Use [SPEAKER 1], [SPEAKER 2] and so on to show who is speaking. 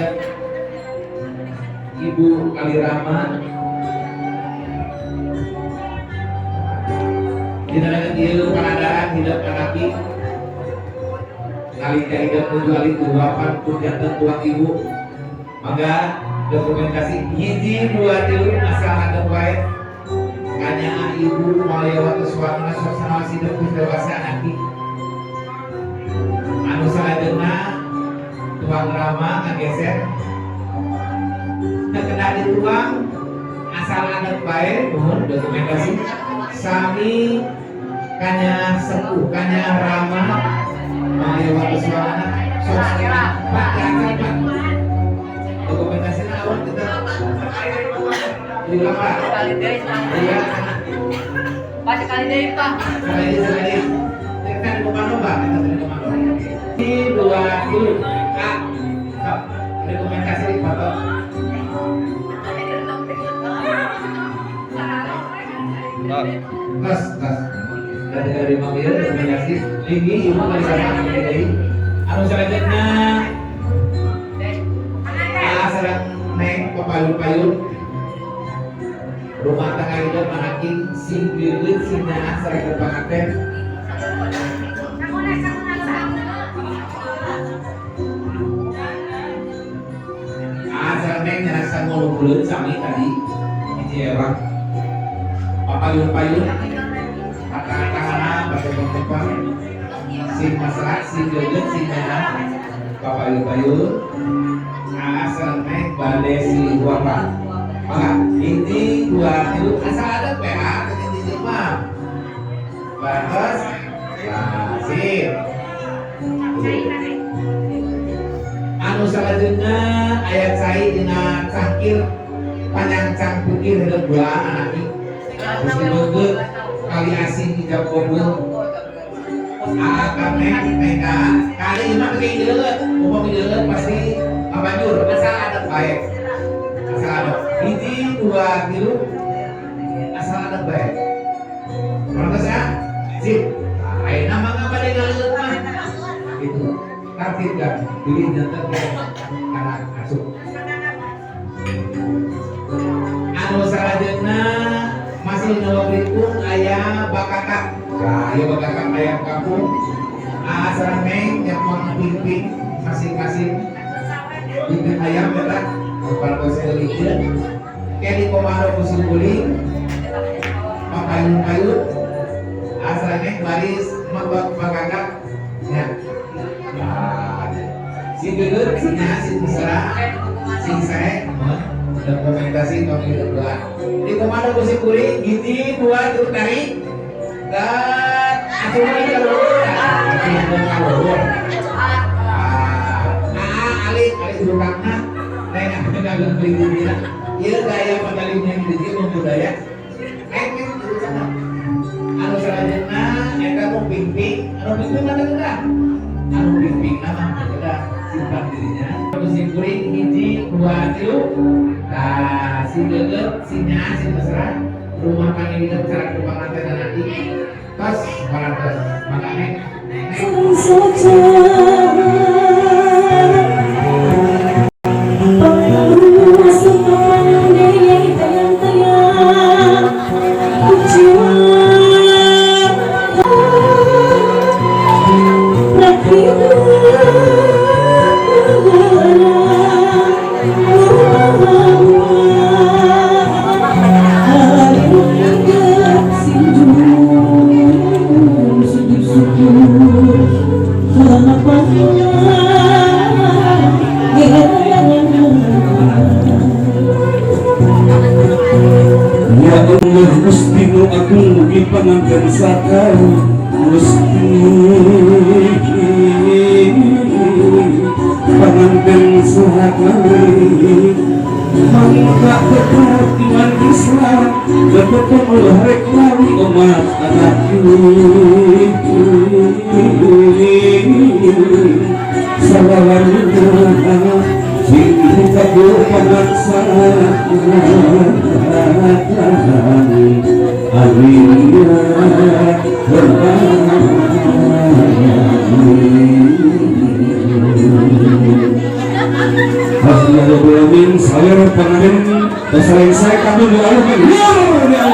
[SPEAKER 1] panganten Ibu Kalirama. Dina ieu panadaran hidup anaki nalika hidup nuju alit luapan pun janten tuang ibu. Mangga dokumentasi, hiji, dua, tilu, asal ada wae. Kanyaah ibu moal waktu suamina, sok sanaos hidup geus dewasa anaki. Anu salajengna tuang rama ngageser, teu kedah dituang, asal adat bae. Nuhun, dokumentasi. Sami kanya sepuh, kanya rama moal waktu suamina, sok Pak diangkat, Pak. Dokumentasinya awal kita diulang, Pak.
[SPEAKER 2] Sekali deui.
[SPEAKER 1] Iya.
[SPEAKER 2] Pak, sekali deui, Pak.
[SPEAKER 1] Sekali, sekali. Kita di komando, Pak, kita di komando. Ini dua tilu Kak. Sok, dokumentasi di foto. Tos, tos. Dari mobil dokumentasi. Ini ibu kali sama ini. Anu selanjutnya ah sareng neng papayun-payun rumah tangga hidup manaking sing geugeut, sing nyaah sareng panganten. Ah sareng neng nyaah sangu buleun sami tadi hiji ewang papayun-payun kata-katana bade pengempang sing mesra, sing geugeut, sing nyaah papayun-payun. Ah sareng neng bade silih huapan. Maka hiji, dua, tilu, asal ada PA teu mah batas. Nah, sip. Anu salajengna aya cai dina cangkir panjang cangkir hidup duaan anaki Gusti beungeut kali asin ijab kabul. Ah neng neng kali mah kayak dileut, upami dileut pasti kabanjur. Asal ada baik, asal ada. Hiji, dua, tilu, asal ada baik. Pantes ya, sip. Ayeuna mah ngapa bade ngaleut mah itu tertibkan pilih janten ke karena asup. Anu salajengna masih dina Belitung aya bakakak. Nah, ieu bakakak ayam kampung. Ah sareng neng nyepong pingping masing-masing pingping ayam eta para bos. Kayak di komando musim guling papayun-payun ah sareng neng baris mabak bakakak nya. Nah, sing geuleuh, sing nyaah, sing mesra, sing sae dokumentasi tong hidup dua di komando musim guling. Hiji, dua, tilu, tarik dan atuh ka luhur, atuh ka luhur. Ah, alit alit tukangna neng ngageng beli dina ieu gaya padalingnya di dieu membudaya neng neng urusan. Anu salajengna eta nu pingping, anu pingping mah teu kedah, anu pingping mah teu kedah, simpan dirinya. Musim kuring, hiji, dua, tilu. Nah, si geget, si nyaah, si mesra rumah tangga hidup cara panganten nanti tos parantos. Mangga neng neng.
[SPEAKER 3] Saja.
[SPEAKER 4] Ya Allah Gusti nu agung, mugi panganten sakau Gusti, panganten sakali mangka tetap iman Islam tetap ulah rek lari umat anak salawarna sing hitabu pamaksaan. Amin ya Rabbal Alamin. Alhamdulillah, sawer pangaden. Dasar saya kami di Allah, ya.